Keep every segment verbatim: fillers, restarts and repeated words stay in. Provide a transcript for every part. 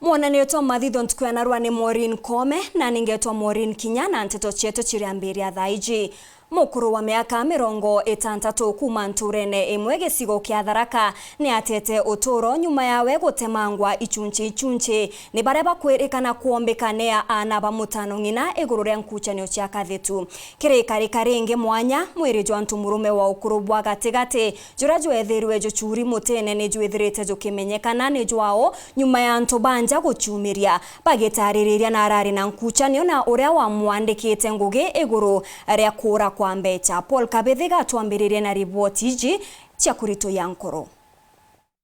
Mwonanio twa mathitho ntuku ya narua ni Maureen Kome, na ningetwa Maureen Kinya, na nteto cietu ciriambiria thaa iji. Mukuru wa miaka mirongo itantatu kuuma nturene imwe gicigo kia Tharaka ni atete uturo nyuma yawe gutemangwa ichunchi ichunchi ni baria bakwirikana kwombika ni aana ba mutano ng'ina iguru ria nkuchanio cia kathitu. Kirikarika ringi mwanya, mwiri jwa ntu murume wa ukuru bwa gatigati juria jwethirwe juchuri mutine ni jwithirite jukimenyekana ni jwao, nyuma ya antu ba nja guchumiria bagitaririria na arari na nkuchanio na uria wamwandikite ngugi iguru ria kuura kwa mbecha. Paul Kabithi gatwambiririe na riboti iji cia kurituya nkoro.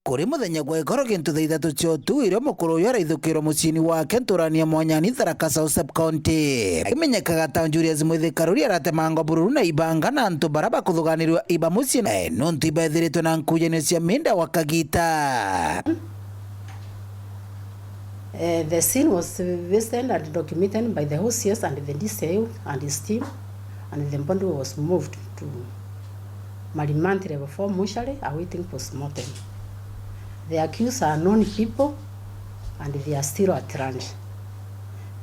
Kuri muthenya gwa ikoro gintu thaa ithatu cia utuku, irio mukuru uyu araithukirwa muciini wake nturani ya Mwanyani, Tharaka South Sub County. Akimenyekaga ta Julius Mwithi Karuri aratemangwa bururu na ibanga na antu bara bakuthuganirua iba mucii, eh, nuntu ibaithiritwe na nkujanio cia minda wa kagita. Eh, the scene was visited and documented by the O C S and the D C I and his team, and the body was moved to Marimanti Level four mortuary awaiting postmortem. The accused are known people and they are still at large.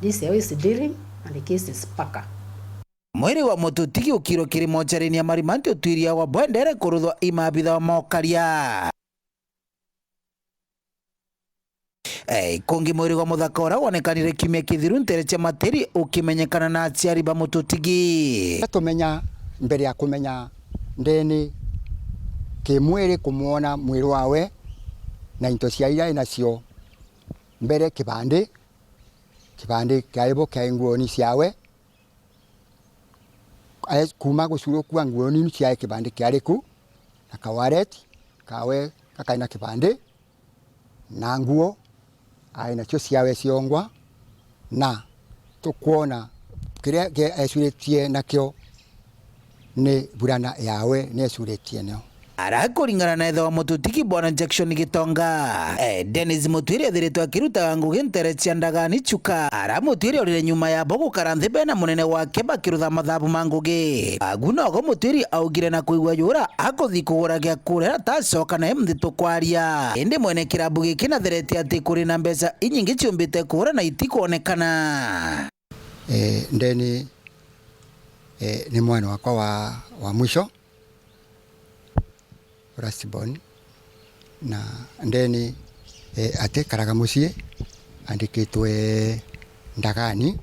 D C I is dealing and the case is paka. Mwiri wa Mututigi ukirwe kiri mochari-ini ya Marimanti utwiria wa bwendere kuruthwa i maabitha wa mokaria. Eh, kungi mwiri gwa muthaka uria wonekanire kiumia kithiru ntere cia Matiri ukimenyekana na aciari ba Mututigi. Tumenya mbere ya kumenya ndeni kimwiri kumwona mwiri wawe na into cia iria inacio mbere kibandi, kibandi kiari bo kiari nguoni ciawe. Ae-, kuuma gucurukua nguo nini ciae kibandi kiari ku, na kawareti kawe gakai na kibandi, na nguo ae nacio ciawe ciongwa, na tukwona kiria ge-, ecuritie nakio ni burana yawe ni ecuritie nio. Ara kuringana na ithe wa Mututigi, Bwana Jackson Gitonga, eh, Dennis Mutwiri ethiritwe akirutaga ngugi ntere cia Ndagani Chuka. Ara Mutwiri orire nyuma yabo gukara nthi bena munene wake bakirutha mathabu ma ngugi. Agu nogo Mutwiri augire na kwigua yura akuthi kugura gia kuria atacoka nae mthi tukwaria. Indi mwene kirabu giki natherete ati kuri na mbeca inyingi ciumbite kura na itikwonekana. Eh, ndeni, eh, ni mwana wakwa wa, wa mwisho, first born, na ndeni, eh, atikaraga mucii, andikitwe Ndagani,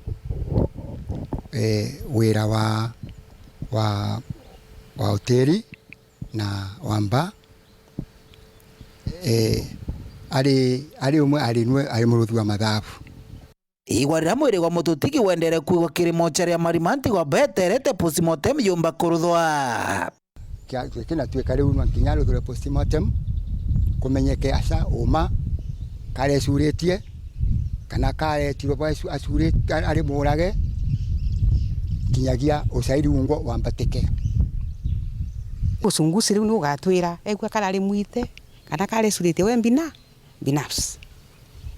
eh, wira wa, wa, wa hoteli na wa mba, eh, ari, ari umwe ari nwe, ari muruthi wa mathabu. Igwa riria mwiri gwa Mututigi wendere kuigwa kiri mochari ya Marimanti gwa beterete postmortem yumba kuruthwa. Kia-, kia-, kinatuika riu nwa nkinya ruthirwe postmortem, kumenyeke aca uma karecuritie, kana karetirwe bwa acu-, acuri-, a-, ari murage, kinyagia ucairi ungwa wambatike. Uchunguzi riu ni ugatwira egua karari mwite, kana karecuritie we mbina. Binafsi.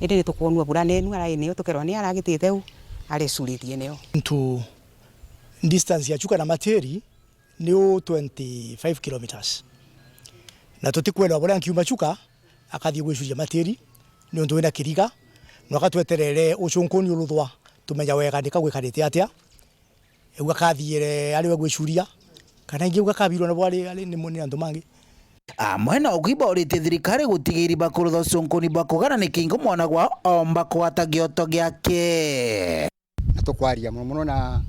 Indi ni tukwonua bura nenu arai niyo tukerwa ni aragitite u arecuritie niyo. Ntu distance ya Chuka na Matiri ni u twenty-five kilometres. Na tutikwelewa buria nkiuma Chuka akathii gwicuria Matiri, niuntu wina kiriga, nwaka tweterere ucunkuni uruthwa, tumenya wega nika gwikarite atia. Egua kathiire ari we gwicuria, kana ingi egua kabirwe nabo ari, ari ni, ni antu mangi. Amwe na ugwi bauritie thirikari gutigiiri bakurutha ucunkuni bwa kugana ni kingo mwana gwao omba kugwata gioto giake. Na tukwaria mono mono na,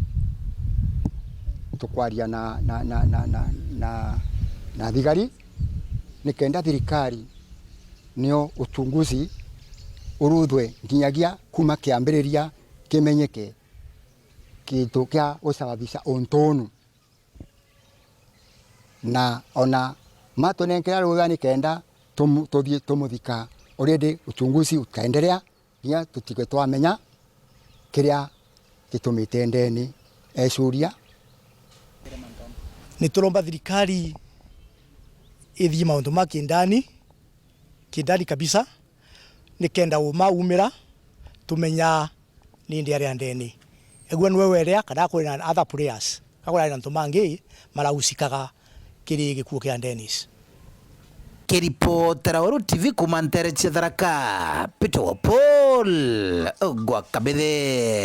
tukwaria na, na, na thigari, nikenda thirikari nio uchunguzi uruthwe nginyagia kuma kiambiriria kimenyeke. Kintu kia gusababisha untu unu. Na ona matunenkera ruga nikenda tumu-, tuthie tumuthika. Already uchunguzi ukaendelea, nginya tutigwe twamenya kiria gitumite ndeni ecuria. Nituromba thirikari ithie maundu ma kindani, kindani kabisa, nikenda uma umira, tumenya ni ndi aria ndeni. Egua nwe werea kana kuri na other players, kana kuri na antu mangi marahusikaga kiri gikuo kia Dennis. Nkiripotera Weru T V kuuma nteere cia Tharaka, Peter wa Paul gwa Kabithe.